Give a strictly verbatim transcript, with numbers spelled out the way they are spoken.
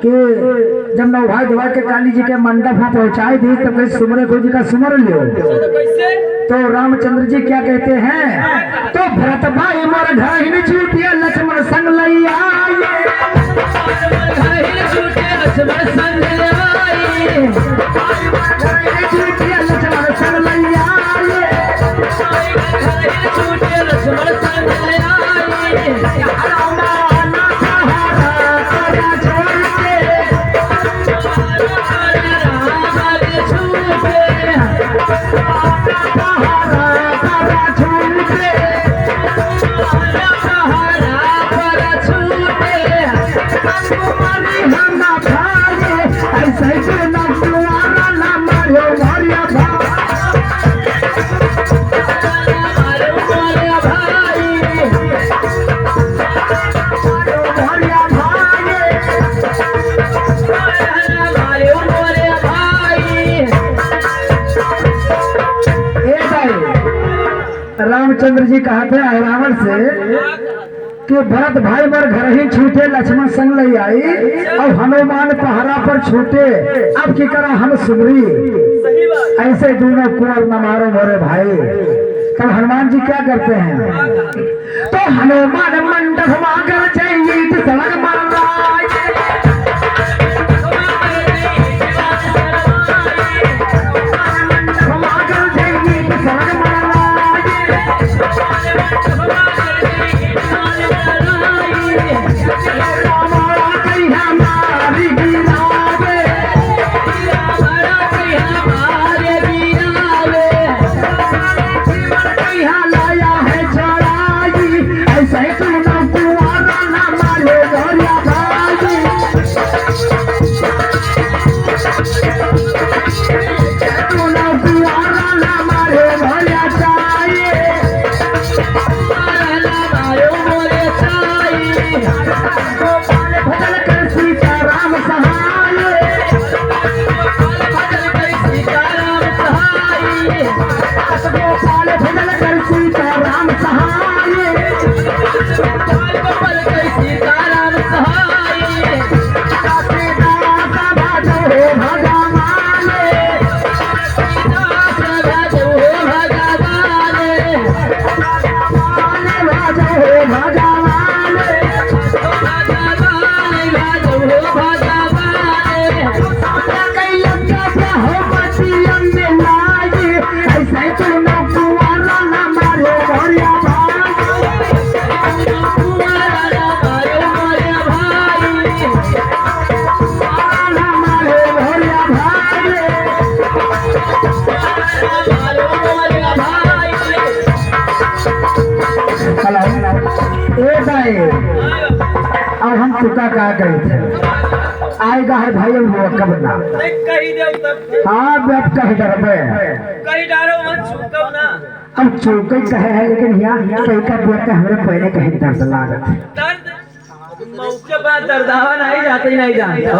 कि जब नौ भाई धोवा के काली जी के मंडप में पहुंचाई दी, तब कहीं सुमरे को जी का सुमर लियो। तो रामचंद्र जी क्या कहते हैं? तो भरत भाई मोर घरहिन छूटिया, लक्ष्मण संग लई आई। लक्ष्मण संग लई आई। लक्ष्मण संग लई आई। ए भाई, रामचंद्र जी कहत हैं रावण से कि भरत भाई मोर घरहिन छूटे, लक्ष्मण संग लई आई, और हनुमान पहरा पर छूटे, अब की करा हम सुमरी। ऐसे दूनों कुँवर न मारो मोरे भाई। तब हनुमान जी क्या करते हैं? तो हनुमान मंडप मागर जय ईट सड़क मरवाए। हेलो, ए भाई, अब हम तुका का कही थे? आएगा है भाई, अब वो कब ना? नहीं, कही दे तब। हाँ, अब कही डरबे। कही डारो मत, चूको ना। अब चूके कहे है, लेकिन यहाँ कई का बोलते हमरे पहले कहीं दर्द लागत है। दर्द? मौके पर दर्दावा नहीं जाते ही नहीं जानते।